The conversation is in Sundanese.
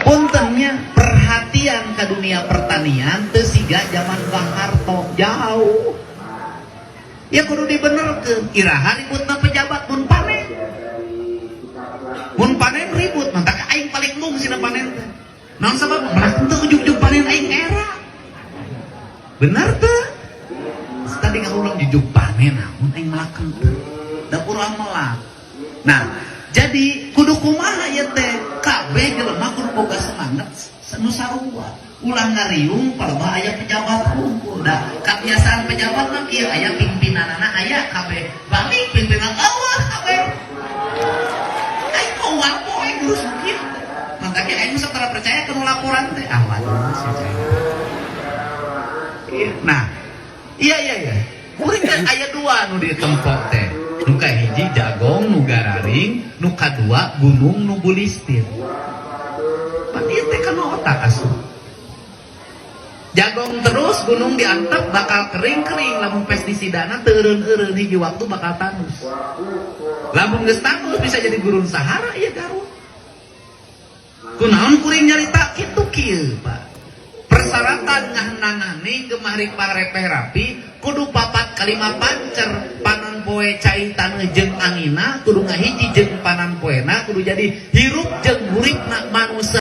Punten nya, perhatian ke dunia pertanian teu siga zaman Pak Harto, jauh. Ya kudu dibenerkeun. Iraha ributna pejabat mun panen? Mun panen ribut, mantak aing paling embung sina panen teh. Naon sabab? Melak teu ujug-ujug panen aing era. Bener teu? Tadi ngulang jujug panen, naon aing melakeun teu. Da urang melak. Nah, jadi kudu kumaha ieu teh? Kabeh jelema kudu boga semangat nu sarua. Ulah ngariung palebah aya pejabat hungkul. Da kebiasaan pejabat mah kieu, aya pimpinanana, aya kabeh. Balik pimpinan euweuh kabeh. Aing kok poe ngurus kieu. Makanya aing sok tara percaya ke laporan teh. Ah, waduh sih. Iya. Nah, iya. Kuring kan aya dua nu ditempok teh. Nu kahiji jagong nu gararing, nu kadua gunung nu bulistir. Pan ieu teh kana otak asup. Jagong terus gunung diantep bakal kering-kering, lamun pestisidana teu eureun-eureun, hiji waktu bakal tandus. Lamun geus tandus bisa jadi gurun Sahara ieu Garut. Kunaon kuring nyarita kitu kieu, Pak? Persyaratan ngahnangani gemah ripah repeh rapi kudu papat kalima pancer, panon poe, cai taneuh jeung angina kudu ngahiji jeung panon poena, kudu jadi hirup jeung huripna manusia.